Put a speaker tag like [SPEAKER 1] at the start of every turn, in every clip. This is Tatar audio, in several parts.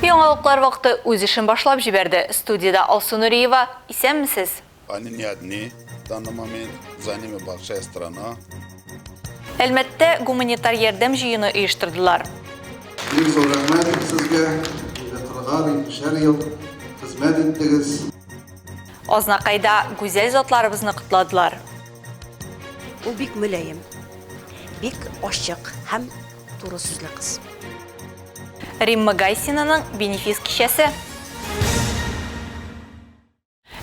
[SPEAKER 1] Яңалыклар вакыты үз эшен башлап җибәрде. Студиядә Алсу Нуриева. Исәнмесез!
[SPEAKER 2] Они не одни в данный момент, за ними большая страна.
[SPEAKER 1] Әлмәттә гуманитар ярдәм җыены оештырдылар.
[SPEAKER 3] Бик зур рәхмәт сезгә, инде кырыгар, икешәр ел хезмәт иттегез.
[SPEAKER 1] Азнакайда гүзәл затларыбызны котладылар.
[SPEAKER 4] Ул бик мөлаем, бик ачык һәм туры сүзле кыз.
[SPEAKER 1] Римма Гайсинаның бенефис кичәсе.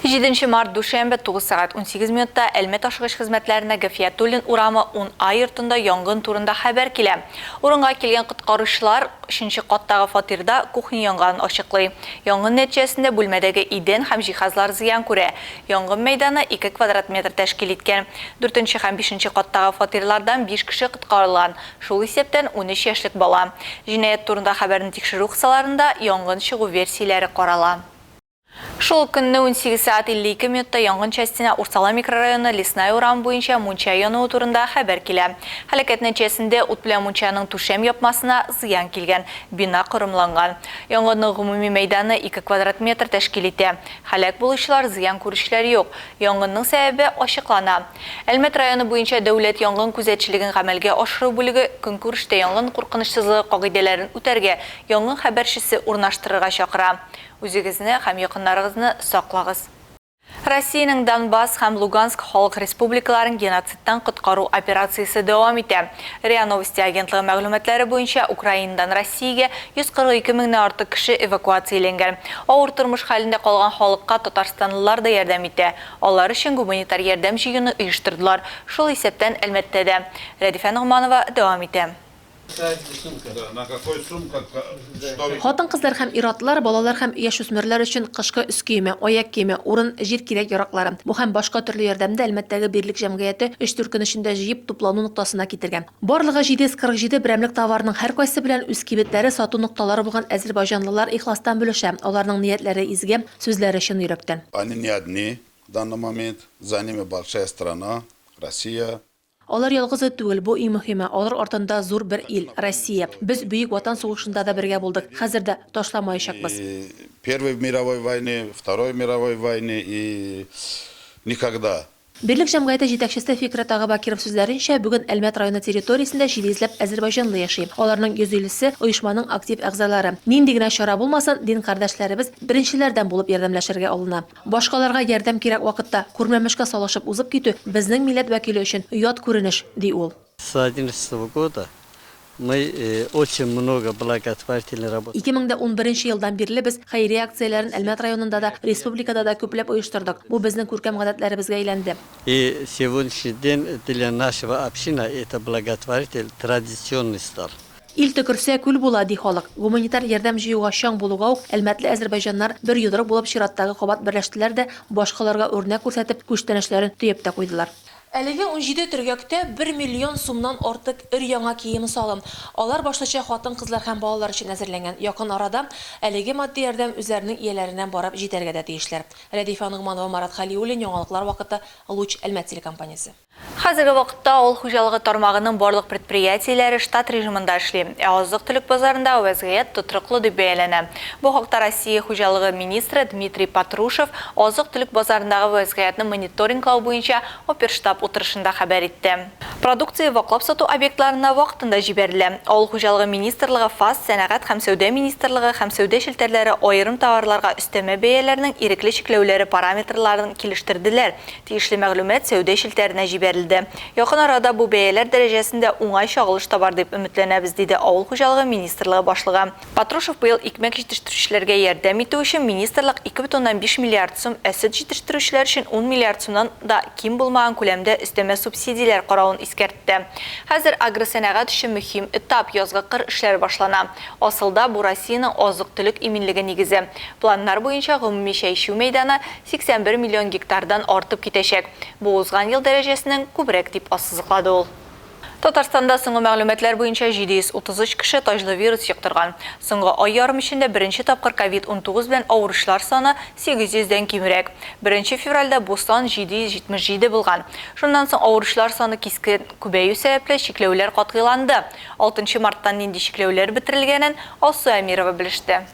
[SPEAKER 1] 7 март, дүшәмбе, 9 сәгать 18 минутта Әлмәт ашыгыч хезмәтләренә Гафиятуллин урамы 10 А йортында янгын турында хәбәр килә. Урынга килгән коткаручылар өченче каттагы фатирда кухня янганын ачыклый. Янгын нәтиҗәсендә бүлмәдәге идән һәм җиһазлар зыян күрә. Янгын мәйданы 2 квадрат метр тәшкил иткән. Дүртенче һәм бишенче каттагы фатирлардан биш кеше коткарылган, шул исәптән 13 яшьлек бала. Җинаять турында хәбәрне тикшерү кысаларында янгын чыгу версияләре карала. Шул ук көнне 18 сәгать 52 минутта янгын частена Урсала микрорайоны Лесная урамы буенча мунча януы турында хәбәр килә. Һәлакәт нәтиҗәсендә ут белән мунчаның түшәм япмасына зыян килгән, бина корымланган. Янгынның гомуми мәйданы 2 квадрат метр тәшкил итә. Һәлак булучылар, зыян күрүчеләр юк. Янгынның сәбәбе ачыклана. Әлмәт районы буенча дәүләт янгын күзәтчелеген гамәлгә ашыру бүлеге көнкүрештә янгын куркынычсызлыгы кагыйдәләрен үтәргә, янгын хәбәрчесе урнаштырырга чакыра. Үзегезне һәм якыннарыгызны саклагыз! Россиянең Донбасс һәм Луганск халык республикаларын геноцидтан коткару операциясе дәвам итә. РИА Новости агентлыгы мәгълүматлары буенча, Украинадан Россиягә 142 меңнән артык кеше эвакуацияләнгән. Авыр тормыш хәлендә калган халыкка татарстанлылар да ярдәм итә. Алар өчен гуманитар ярдәм җыюны оештырдылар, шул исәптән Әлмәттә дә. Рәдифә Ногманова дәвам итә.
[SPEAKER 5] Хатын-кызлар һәм ир-атлар, балалар һәм яшүсмерләр өчен кышкы өс киеме, аяк киеме, урын-җир кирәк-яраклары. Бу һәм башка төрле ярдәмне Әлмәттәге Берлек җәмгыяте өч-дүрт көн эчендә җыеп, туплану ноктасына китергән. Барлыгы 747 берәмлек товарның һәркайсы белән үз кибетләре, сату нокталары булган әзербайҗанлылар ихластан бүлешә. Аларның ниятләре изге, сүзләре чын йөрәктән.
[SPEAKER 2] Они не одни в данный момент, за ними большая страна, Россия.
[SPEAKER 5] Алар ялгызы түгел, бу иң мөһиме, алар артында зур бер ил, Россия. Без Бөек Ватан сугышында да бергә булдык, хәзер дә ташламаячакбыз.
[SPEAKER 2] Первой мировой войны, Второй мировой войны и никогда.
[SPEAKER 5] Берлек җәмгыяте җитәкчесе Фикрәт ага Бакиров сүзләренчә, бүген Әлмәт районы территориясендә 700 ләп әзербайҗанлы яши. Аларның 150 се, оешманың актив әгъзалары. Нинди генә чара булмасын, дин кардәшләребез беренчеләрдән булып ярдәмләшергә алына. Башкаларга ярдәм кирәк вакытта күрмәмешкә салышып узып китү безнең милләт вәкиле өчен ят күренеш, ди ул.
[SPEAKER 6] С одиннадцатого года мы очень много благотворительной работы.
[SPEAKER 5] 2011 елдан бирле без хәйрия акцияләрен Әлмәт районында да, республикада да күпләп оештырдык. Бу безнең күркәм гадәтләребезгә әйләнде.
[SPEAKER 6] И сегодняшний день для нашего общины это благотворитель традиционный стал.
[SPEAKER 5] Ил төкерсә, күл була, ди халык. Гуманитар ярдәм җыюга чаң булуга ук, әлмәтле әзербайҗаннар бер йодрык булып чираттагы кабат берләштеләр дә, башкаларга үрнәк күрсәтеп, күчтәнәчләрен төяп тә куйдылар. Әлеге 17 төргәктә бер миллион сумнан артык өр-яңа кием-салым. Алар башлыча хатын-кызлар һәм балалар өчен әзерләнгән. Якын арада әлеге матди ярдәм үзләренең ияләренә барып җитәргә дә тиешләр. Рәдифә Ногманова, Марат Хәлиуллин, Яңалыклар вакыты, Луч, Әлмәт телекомпаниясе.
[SPEAKER 1] Хәзерге вакытта авыл хуҗалыгы тармагының барлык предприятиеләре штат режимында эшли, ә азык-төлек базарында вәзгыять тотрыклы дип бәяләнә. Бу хакта Россия хуҗалыгы министры Дмитрий Патрушев азык-төлек базарындагы вәзгыятьне мониторинглау буенча оперштаб утырышында хәбәр итте. Продукция ваклап сату объектларына вакытында җибәрелә. Авыл хуҗалыгы министрлыгы, ФАС, Сәнәгать һәм сәүдә министрлыгы һәм сәүдә челтәрләре аерым товарларга өстәмә бәяләрнең ирекле чикләүләре параметрларын килештерделәр, Тиешле мәгълүмат сәүдә челтәренә җибәрелде. Якын арада бу бәяләр дәрәҗәсендә уңай чагылыш табар дип өметләнәбез, диде Авыл хуҗалыгы министрлыгы башлыгы. Патрушев быел икмәк җитештерүчеләргә ярдәм итү өчен министрлык 2,5 миллиард сум, ә сөт җитештерүчеләр өчен 10 миллиард сумнан да ким булмаган күләмдә өстәмә субсидияләр каравын искәртте. Хәзер агросәнәгать өчен мөһим этап, язгы кыр эшләре башлана. Асылда, бу Россиянең азык-төлек иминлеге нигезе. Планнар буенча, гомуми чәчү мәйданы 81 миллион гектардан артып китәчәк. Бу узган ел дәрәҗәсенең күбрәк, дип ассызыклады ул. Татарстанда соңгы мәгълүматлар буенча 733 кеше таҗлы вирус йоктырган. Соңгы ай ярым эчендә беренче тапкыр ковид 19 белән авыручылар саны 800 дән кимрәк. Беренче февральдә бу сан 777 булган. Шуннан соң авыручылар саны кискен күбәю сәбәпле, чикләүләр катгыйланды. Алтынчы марттан нинди чикләүләр бетерелгәнен Алсу Әмирова белеште.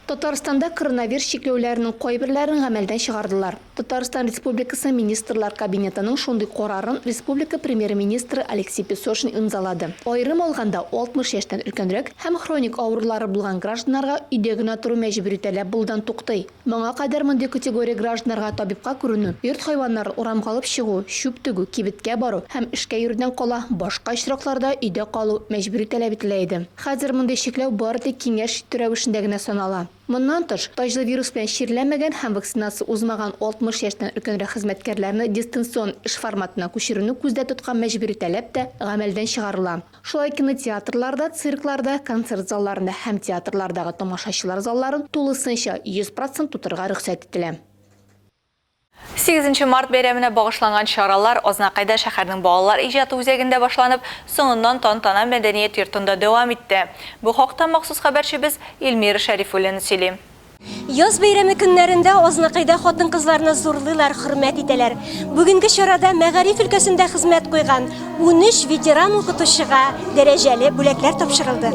[SPEAKER 5] Татарстанда коронавирус чикләүләренең кайберләрен гамәлдән чыгардылар. Татарстан Республикасы Министрлар Кабинетының шундый карарын республика Премьер-министры Алексей Песошин имзалады. Аерым алганда, 60 яшьтән өлкәнрәк һәм хроник авырулары булган гражданнарга өйдә генә тору мәҗбүри таләп булудан туктый. Моңа кадәр мондый категория гражданнарга табибка күренү, йорт хайваннарын урамга алып чыгу, чүп түгү, кибеткә бару һәм эшкә йөрүдән кала, башка очракларда өйдә калу мәҗбүри таләп ителә иде. Хәзер мондый чикләү бары тик киңәш итү рәвешендә генә санала. Моннан тыш, таҗлы вирус белән чирләмәгән һәм вакцинация узмаган 60 яшьтән өлкәнрәк хезмәткәрләрне дистанцион эш форматына күчерүне күздә тоткан мәҗбүри таләп тә гамәлдән чыгарыла. Шулай кинотеатрларда, циркларда, концерт залларында һәм театрлардагы тамашачылар залларын тулысынча 100 процент тутырырга рөхсәт ителә.
[SPEAKER 1] Сигезенче март бәйрәменә багышланган чаралар Азнакайда шәһәрнең балалар иҗаты үзәгендә башланып, соңыннан Тантана мәдәният йортында дәвам итте. Бу хакта махсус хәбәрчебез Эльмира Шәрифуллина сөйли.
[SPEAKER 7] Яз бәйрәме көннәрендә Азнакайда хатын-кызларны зурлыйлар, хөрмәт итәләр. Бүгенге чарада мәгариф өлкәсендә хезмәт куйган 13 ветеран укытучыга дәрәҗәле бүләкләр тапшырылды.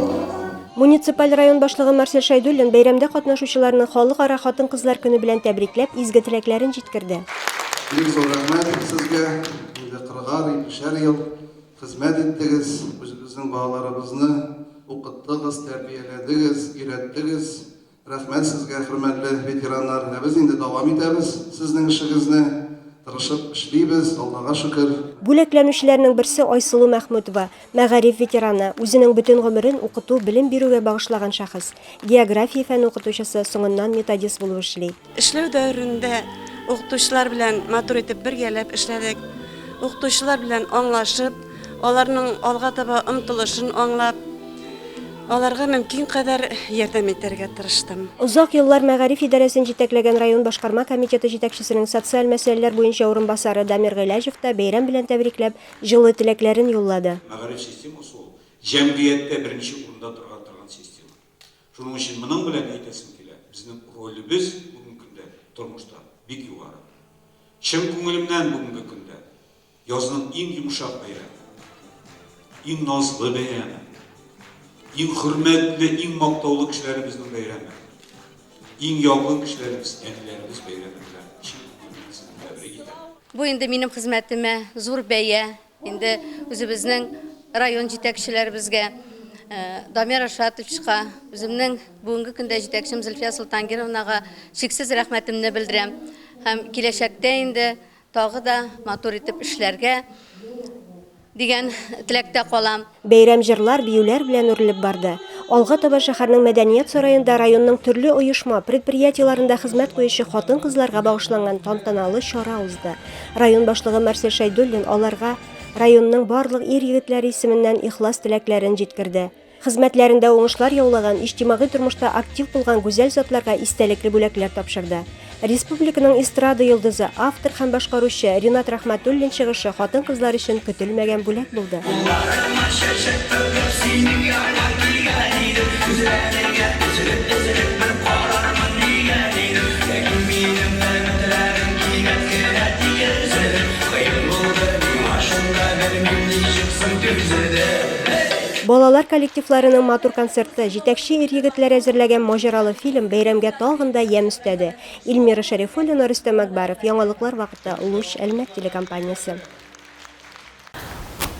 [SPEAKER 8] Муниципаль район башлыгы Марсель Шәйдуллин бәйрәмдә катнашучыларны Халыкара хатын-кызлар көне белән тәбрикләп, изге теләкләрен җиткерде.
[SPEAKER 3] Бик зур рәхмәт сезгә, инде кырыгар, иллешәр ел хезмәт иттегез, үзебезнең балаларыбызны укыттыгыз, тәрбияләдегез, өйрәттегез. Рәхмәт сезгә, хөрмәтле ветераннар. Ә без инде дәвам итәбез сезнең эшегезне. Тырышып эшлибез, Аллага шөкер.
[SPEAKER 8] Бүләкләнүчеләрнең берсе Айсылу Мәхмүтова, мәгариф ветераны, үзенең бөтен гомерен укыту, белем бирүгә багышлаган шәхес. География фәне укытучысы, соңыннан методист булып эшли.
[SPEAKER 9] Эшләү дәверендә укытучылар белән матур итеп бергәләп эшләдек. Укытучылар белән аңлашып, аларның алга таба омтылышын аңлап, аларга мөмкин кадәр ярдәм итәргә тырыштым.
[SPEAKER 8] Озак еллар мәгариф идарәсен җитәкләгән район башкарма комитеты җитәкчесенең социаль мәсьәләләр буенча урынбасары Дамир Гыйләҗев та бәйрәм белән тәбрикләп, җылы теләкләрен юллады.
[SPEAKER 10] Мәгариф системасы ул, җәмгыятьтә беренче урында тора торган система. Шуның өчен моның белән әйтәсем килә, безнең ролебез бүгенге көндә тормышта бик югары. Чын күңелемнән бүгенге көндә язның иң йомшак бәйрәме, иң назлы бәйрәме, иң хөрмәтле, иң мактаулы кешеләребезнең бәйрәме, иң якын кешеләребез, әниләребез бәйрәме белән чын күңелемнән сезне тәбрик итәм.
[SPEAKER 11] Бу инде минем хезмәтемә зур бәя. Инде үзебезнең район җитәкчеләребезгә, Дамир Рашатовичка, үземнең бүгенге көндә җитәкчем Зөлфия Солтангировнага чиксез рәхмәтемне белдерәм. Һәм киләчәктә инде тагы да матур итеп эшләргә дигән теләктә калам.
[SPEAKER 8] Бәйрәм җырлар, биюләр белән үрелеп барды. Алга таба шәһәрнең Мәдәният сараенда районның төрле оешма, предприятиеләрендә хезмәт куючы хатын-кызларга багышланган тантаналы чара узды. Район башлыгы Марсель Шәйдуллин аларга районның барлык ир-егетләре исеменнән ихлас теләкләрен җиткерде. Хезмәтләрендә уңышлар яулаган, иҗтимагый тормышта актив булган гүзәл затларга истәлекле бүләкләр тапшырды. Республиканың эстрада йолдызы, автор һәм башкаручы Ринат Рәхмәтуллин чыгышы хатын-кызлар өчен көтелмәгән бүләк булды.
[SPEAKER 12] Кулларыма чәчәк тотып синең янга килгән идем, Күзләреңә өзелеп-өзелеп бер карармын дигән идем. Ләкин минем өметләрем кинәт кенә тик өзелеп, Кыен булды миңа шунда, белмим ничек соң түзедем.
[SPEAKER 8] Балалар коллективларының матур концерты, җитәкче ир-егетләр әзерләгән маҗаралы фильм бәйрәмгә тагын да ямь өстәде. Эльмира Шәрифуллина, Рөстәм Әкбәров, Яңалыклар вакыты, Луч, Әлмәт телекомпаниясе.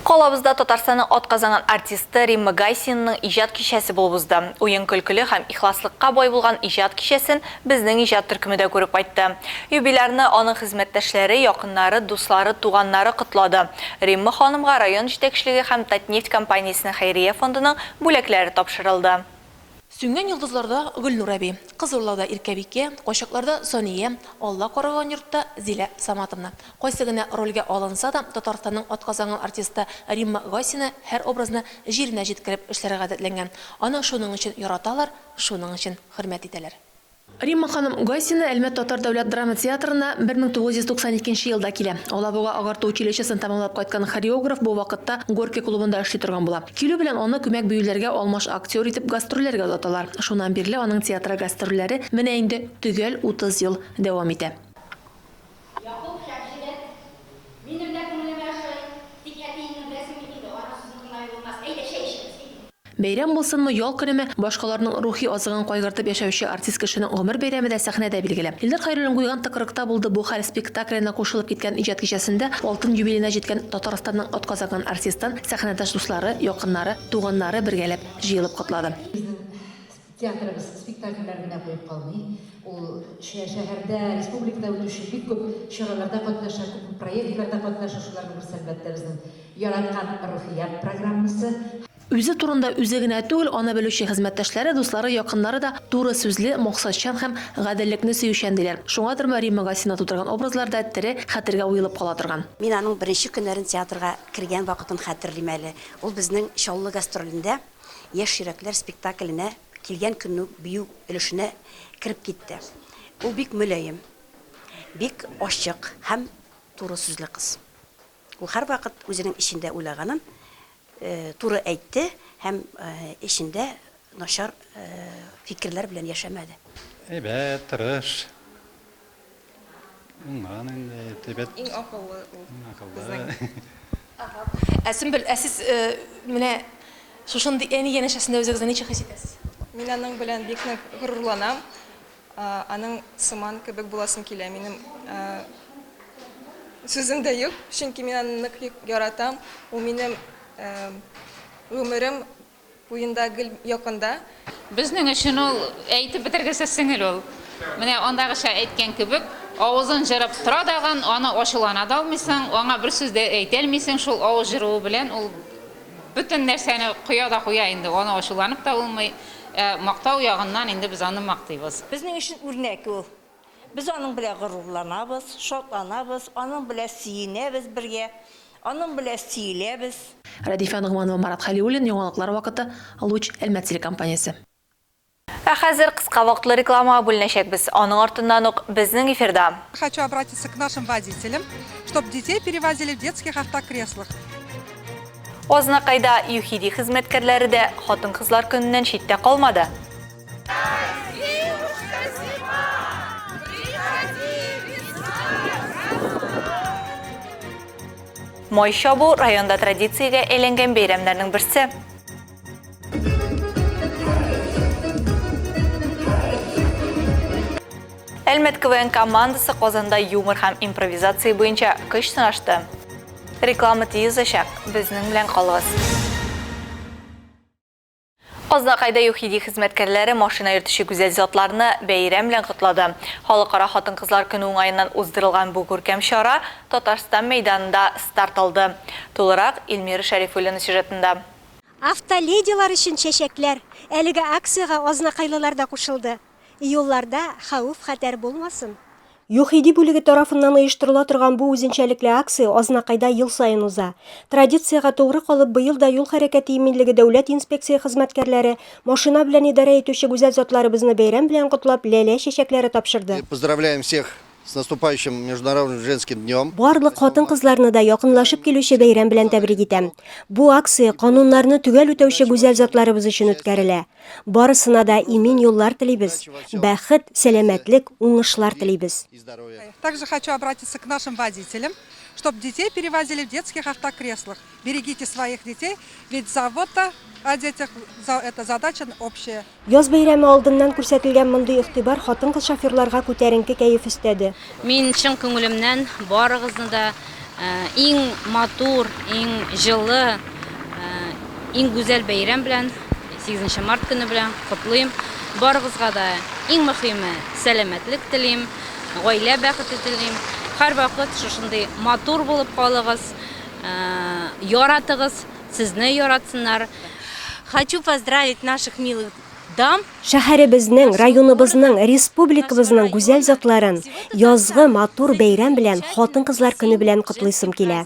[SPEAKER 1] Калабызда Татарстанның атказанган артисты Римма Гайсинаның иҗат кичәсе булып узды. Уен-көлкеле һәм ихласлыкка бай булган иҗат кичәсен безнең иҗат төркеме дә күреп кайтты. Юбилярны аның хезмәттәшләре, якыннары, дуслары, туганнары котлады. Римма ханымга район җитәкчелеге һәм Татнефть компаниясенең хәйрия фондының бүләкләре тапшырылды.
[SPEAKER 5] Сүнгән йолдызларда Гөлнур әби, Кыз урлауда Иркәбикә, Кайчакларда Сания, Алла караган йортта Зилә Саматовна. Кайсы генә рольгә алынса да, Татарстанның атказанган артисты Римма Гайсина һәр образны җиренә җиткереп эшләргә гадәтләнгән. Аны шуның өчен яраталар, шуның өчен хөрмәт итәләр. Римма ханым Гайсина Әлмәт татар дәүләт драма театрына 1992 нче елда килә. Алабуга агарту училищесын тәмамлап кайткан хореограф бу вакытта Горький клубында эшли торган була. Килү белән аны күмәк биюләргә алмаш актер итеп гастрольләргә озаталар. Шуннан бирле аның театры гастрольләре менә инде төгәл 30 ел дәвам итә.
[SPEAKER 13] Якуб Шәмшидән, Минем дә күңелемә ошый, тик әтиеңне беләсең бит инде, аның сүзен тыңламый булмас, әйдә, чәй эчәбез, әйдә.
[SPEAKER 5] Бәйрәм булсынмы, ял көнеме, башкаларның рухи азыгын кайгыртып яшәүче артист кешенең гомер бәйрәме дә сәхнәдә билгеле. Илдар Хәйруллин куйган Тыкрыкта булды бу хәл спектакленә кушылып киткән иҗат кичәсендә алтын юбилеена җиткән Татарстанның атказанган артистын сәхнәдәш дуслары, якыннары, туганнары бергәләп җыелып котлады.
[SPEAKER 14] Безнең театрыбыз спектакльләр генә куеп калмый. Ул шәһәрдә, республикада үтүче бик күп чараларда катнаша, күп проектларда катнаша. Шуларның берсе, әлбәттә, безнең яраткан Рухият программасы.
[SPEAKER 5] Үзе турында үзе генә түгел, аны белүче хезмәттәшләре, дуслары, якыннары да туры сүзле, максатчан һәм гаделлекне сөючән, диләр. Шуңадырмы, Римма Гасина тудырган образлар да тере, хәтергә уелып кала торган.
[SPEAKER 4] Мин аның беренче көннәрен театрга кергән вакытын хәтерлим әле. Ул безнең Чаллы гастролендә Яшь йөрәкләр спектакленә килгән көнне үк бию өлешенә кереп китте. Ул бик мөлаем, бик ачык һәм туры сүзле кыз. Ул һәрвакыт үзенең эчендә уйлаганын туры әйтте һәм эчендә начар фикерләр белән яшәмәде.
[SPEAKER 15] Әйбәт, тырыш. Уңган инде, әйбәт.
[SPEAKER 16] Иң акыллы ул.
[SPEAKER 15] Иң акыллы.
[SPEAKER 5] Ага. Ә Сөмбел, ә сез менә шушындый әни янәшәсендә үзегезне ничек хис итәсез?
[SPEAKER 16] Мин аның белән бик нык горурланам. Аның сыман кебек буласым килә. Минем сүзем дә юк, чөнки мин аны нык яратам. Ул минем гомерем буенда гел якында.
[SPEAKER 17] Безнең өчен ул әйтеп бетергесез сеңел ул. Менә андагыча әйткән кебек, авызын җырып тора дагын, аны ачулана да алмыйсың, аңа бер сүз дә әйтәлмисең, шул авыз җыруы белән ул бөтен нәрсәне коя да куя инде, аны ачуланып та булмый. Ә мактау ягыннан инде без аны мактыйбыз.
[SPEAKER 18] Безнең өчен үрнәк ул. Без аның белән горурланабыз, шатланабыз, аның белән сөенәбез бергә, аның белән сөеләбез.
[SPEAKER 5] Рәдифә Ногманова, Марат Хәлиуллин, Яңалыклар вакыты, Луч, Әлмәт телекомпаниясе.
[SPEAKER 1] Ә хәзер кыска вакытлы рекламага бүленәчәкбез. Аның артыннан ук безнең эфирда.
[SPEAKER 19] Хочу обратиться к нашим водителям, чтоб детей перевозили в детских автокреслах.
[SPEAKER 1] Азнакайда ЮХИДИ хезмәткәрләре дә Хатын-кызлар көненнән читтә калмады. Май чабу районда традициягә әйләнгән бәйрәмнәрнең берсе. Әлмәт КВН командасы Казанда юмор һәм импровизация буенча көч сынашты. Реклама тиз узачак, безнең белән калыгыз. Азнакайда ЮХИДИ хезмәткәрләре машина йөртүче гүзәл затларны бәйрәм белән котлады. Халыкара хатын-кызлар көне уңаеннан уздырылган бу күркәм чара Татарстан мәйданында старт алды. Тулырак Эльмира Шәрифуллина сюжетында.
[SPEAKER 7] Автоледилар өчен чәчәкләр! Әлеге акциягә азнакайлылар да кушылды. Юлларда хәвеф-хәтәр булмасын! ЮХИДИ бүлеге тарафыннан оештырыла торган бу үзенчәлекле акция Азнакайда ел саен уза. Традициягә тугры калып, быел да юл хәрәкәте иминлеге дәүләт инспекция хезмәткәрләре машина белән идарә итүче гүзәл затларыбызны бәйрәм белән котлап, ләлә чәчәкләре тапшырды.
[SPEAKER 3] Поздравляем всех С наступающим Международным женским днем!
[SPEAKER 8] Барлык хатын-кызларны да якынлашып килүче бәйрәм белән тәбрик итәм. Бу акция кануннарны төгәл үтәүче гүзәл затларыбыз өчен үткәрелә. Барысына да имин юллар телибез, бәхет, сәламәтлек, уңышлар телибез.
[SPEAKER 19] Также хочу обратиться к нашим водителям, чтоб детей перевозили в детских автокреслах. Берегите своих детей, ведь забота о детях, это задача общая.
[SPEAKER 8] Яз бәйрәме алдыннан күрсәтелгән мондый игътибар хатын-кыз шоферларга күтәренке кәеф өстәде.
[SPEAKER 11] Мин чын күңелемнән барыгызны да иң матур, иң җылы, иң гүзәл бәйрәм белән, сигезенче март көне белән котлыйм. Барыгызга да иң мөхиме, сәламәтлек телим, гаилә бәхете телим. Һәрвакыт шушындый матур булып калыгыз, яратыгыз, сезне яратсыннар.
[SPEAKER 20] Хочу поздравить наших милых дам.
[SPEAKER 8] Шәһәребезнең, районыбызның, республикабызның гүзәл затларын язгы матур бәйрәм белән, Хатын-кызлар көне белән котлыйсым килә.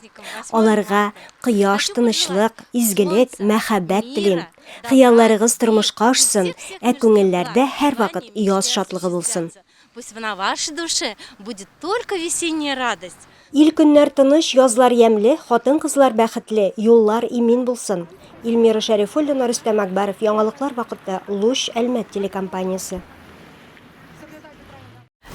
[SPEAKER 8] Аларга кояш, тынычлык, изгелек, мәхәббәт телим. Хыялларыгыз тормышка ашсын, ә күңелләрдә һәрвакыт яз шатлыгы булсын.
[SPEAKER 20] Пусть на вашей душе будет только весенняя радость.
[SPEAKER 8] Ил-көннәр тыныч, язлар ямьле, хатын-кызлар бәхетле, юллар имин булсын! Ильмира Шәрифуллина, Рөстәм Акбаров, Яңалыклар вакыты, Луч, Әлмәт телекомпаниясе.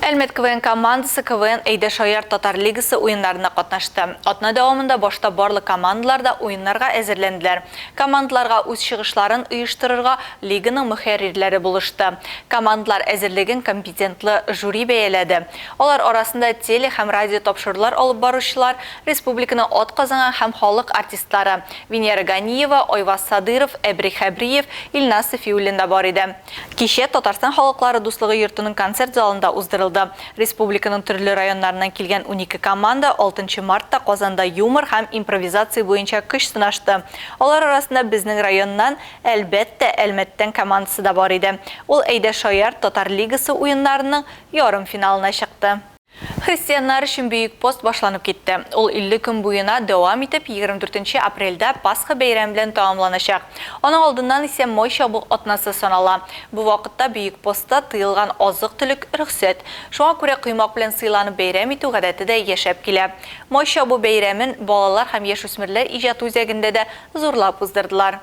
[SPEAKER 1] Әлмәт КВН командасы КВН Әйдә Шаяр татар лигасы уеннарында катнашты. Атна дәвамында башта барлык командалар да уеннарга әзерләнделәр. Командаларга үз чыгышларын оештырырга лиганың мөхәррирләре булышты. Командалар әзерлеген компетентлы жюри бәяләде. Алар арасында теле һәм радио тапшырулар алып баручылар, республиканың атказанган һәм халык артистлары Венера Ганиева, Айваз Садыров, Әбри Хәбриев, Илназ Сафиуллин да бар иде. Кичә Татарстан халыклары дуслыгы йортының концерт залында уздырылды. Республиканың төрле районнарыннан килгән 12 команда 6 мартта Казанда юмор һәм импровизация буенча көч сынашты. Алар арасында безнең районнан, әлбәттә, Әлмәттән командасы да бар иде. Ул Әйдә шаяр татар лигасы уеннарының ярымфиналына чыкты. Христианнар өчен Бөек пост башланып китте. Ул 50 көн буена дәвам итеп, 24 нче апрельдә Пасха бәйрәме белән тәмамланачак. Аның алдыннан исә Май чабу атнасы санала. Бу вакытта Бөек постта тыелган азык-төлек рөхсәт. Шуңа күрә коймак белән сыйланып бәйрәм итү гадәте дә яшәп килә. Май чабу бәйрәмен балалар һәм яшүсмерләр иҗаты үзәгендә дә зурлап уздырдылар.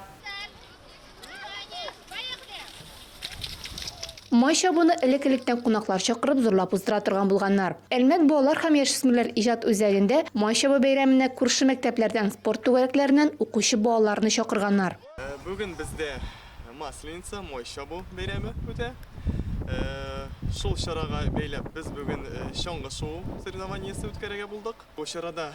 [SPEAKER 5] Май чабуны элек-электән кунаклар чакырып зурлап уздыра торган булганнар. Әлмәт балалар һәм яшүсмерләр иҗат үзәгендә Май чабу бәйрәменә күрше мәктәпләрдән, спорт түгәрәкләреннән укучы балаларны чакырганнар.
[SPEAKER 21] Бүген бездә Масленица, Май чабу бәйрәме үтә. Шул чарага бәйләп без бүген чаңгы шуу соревнованиесе үткәрергә булдык. Бу чарада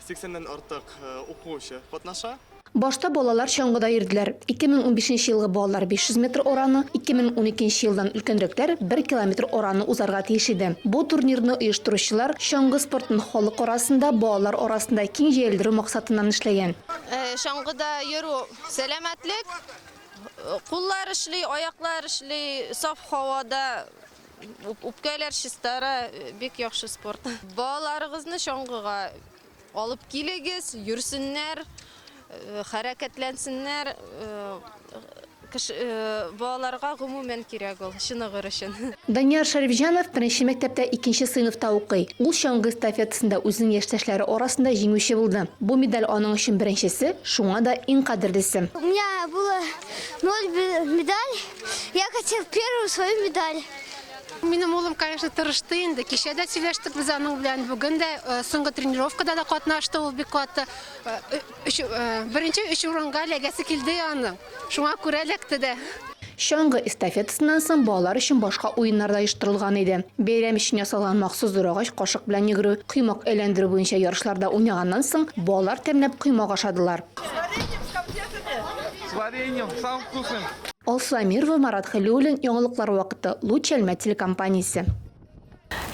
[SPEAKER 21] 80 нән артык укучы катнаша.
[SPEAKER 5] Башта балалар чаңгыда йөрделәр. 2015 нче елгы балалар 500 метр араны, 2012 нче елдан өлкәнрәкләр бер километр араны узарга тиеш иде. Бу турнирны оештыручылар чаңгы спортын халык арасында, балалар арасында киң җәелдерү максатыннан эшләгән.
[SPEAKER 22] Чаңгыда йөрү сәламәтлек, куллар эшли, аяклар эшли, саф һавада үпкәләр чистара, бик яхшы спорт. Балаларыгызны чаңгыга Алып килегез, йөрсеннәр, хәрәкәтләнсеннәр. Балаларга гомумән кирәк ул, чыныгыр өчен.
[SPEAKER 5] Данияр Шәрифҗанов беренче мәктәптә икенче сыйныфта укый. Ул чаңгы эстафетасында үзенең яшьтәшләре арасында җиңүче булды. Бу медаль аның өчен беренчесе, шуңа да иң кадерлесе.
[SPEAKER 23] У меня было ноль медаль, я хотел первую свою медаль.
[SPEAKER 24] Минем улым, конечно, тырышты инде. Кичә дә сөйләштек без аның белән, бүген дә э, соңгы тренировкада да катнашты ул бик каты. Э, э, беренче өч урынга эләгәсе килде аның. Шуңа күрә эләкте дә.
[SPEAKER 5] Чаңгы эстафетасыннан соң балалар өчен башка уеннар да оештырылган иде. Бәйрәм өчен ясалган махсус зур агач кашык белән йөгерү, коймак әйләндерү буенча ярышларда уйнаганнан соң, балалар тәмләп коймак ашадылар.
[SPEAKER 25] С вареньем, с конфетами. С вареньем, самым вкусным.
[SPEAKER 5] Алсу Әмирова, Марат Хәлиуллин, Яңалыклар вакыты, Луч Әлмәт телекомпаниясе.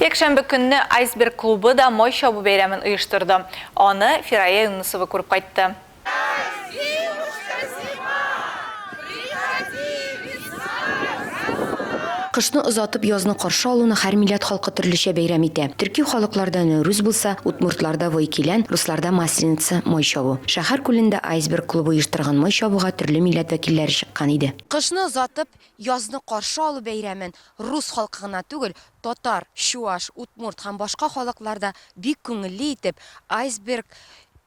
[SPEAKER 1] Якшәмбе көнне Айсберг клубы да Май чабу бәйрәмен оештырды. Аны Фирая Юнысова күреп кайтты.
[SPEAKER 26] Кышны озатып, язны каршы алуны һәр милләт халкы төрлечә бәйрәм итә. Төрки халыкларда Нәүрүз булса, удмуртларда Войкилән, русларда Масленица, Май чабу. Шәһәр күлендә Айсберг клубы оештырган Май чабуга төрле милләт вәкилләре чыккан иде.
[SPEAKER 27] Кышны озатып, язны каршы алу бәйрәмен рус халкы гына түгел, татар, чуаш, удмурт һәм башка халыклар да бик күңелле итеп, Айсберг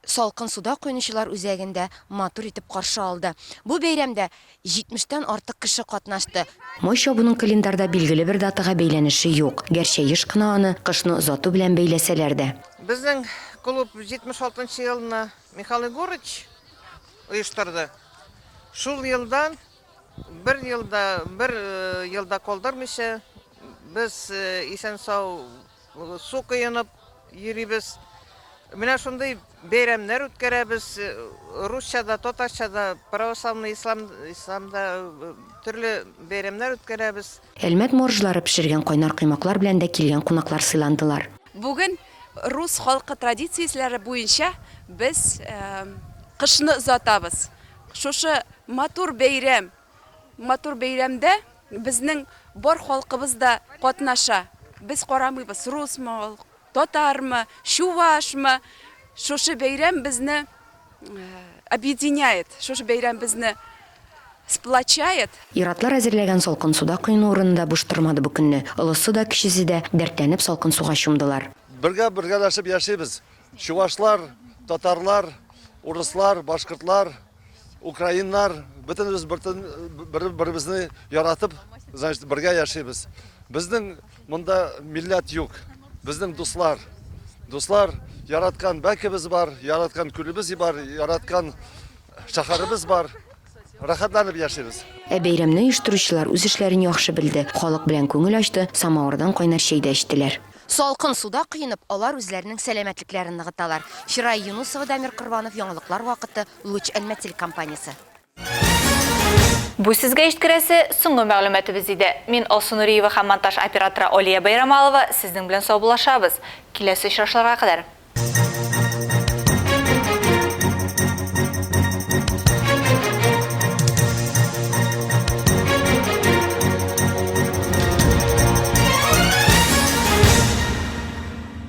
[SPEAKER 27] салкын суда коенучылар үзәгендә матур итеп каршы алды. Бу бәйрәмдә Җитмештән артык кеше катнашты.
[SPEAKER 26] Май чабуның календарьда билгеле бер датага бәйләнеше юк, гәрчә еш кына аны кышны озату белән бәйләсәләр дә.
[SPEAKER 28] Безнең клуб 76 нчы елны Михаил Егорыч оештырды. Шул елдан бер ел да, бер ел да калдырмыйча без исән-сау Су коенып йөрибез. Менә шундый бәйрәмнәр үткәрәбез. Русча да, татарча да, православный ислам, исламда төрле бәйрәмнәр үткәрәбез.
[SPEAKER 26] Әлмәт моржлары пешергән кайнар коймаклар белән дә килгән кунаклар сыйландылар.
[SPEAKER 29] Бүген рус халкы традицияселәре буенча без кышны озатабыз. Шушы матур бәйрәм, Матур бәйрәмдә безнең бар халкыбыз да катнаша. Без карамыйбыз, русмы ул, татармы, чувашмы. Шушы бәйрәм безне объединяет, шушы бәйрәм безне сплочает.
[SPEAKER 26] Ир-атлар әзерләгән салкын суда коену урыны да буш тормады бу көнне. Олысы да, кечесе дә дәртләнеп салкын суга чумдылар.
[SPEAKER 30] Бергә бергәләшеп яшибез. Чувашлар, татарлар, урыслар, башкортлар, Украиннар, бөтенебез бер-беребезне яратып, значит, бергә яшибез. Безнең монда милләт юк. Безнең дуслар. Дуслар, яраткан бәкебез бар, яраткан күлебез бар, яраткан шәһәребез бар. Рәхәтләнеп яшибез.
[SPEAKER 26] Ә бәйрәмне оештыручылар үз эшләрен яхшы белде, халык белән күңел ачты, самавырдан кайнар чәй дә эчтеләр. Салкын суда коенып, алар үзләренең сәламәтлекләрен ныгыталар. Фирая Юнусова, Дамир Корбанов, Яңалыклар вакыты, Луч Әлмәт телекомпаниясе.
[SPEAKER 1] Бу сезгә җиткерәсе соңгы мәгълүматыбыз иде. Мин Алсу Нуриева һәм монтаж операторы Алия Байрамалова сезнең белән саубуллашабыз. Киләсе очрашуларга кадәр!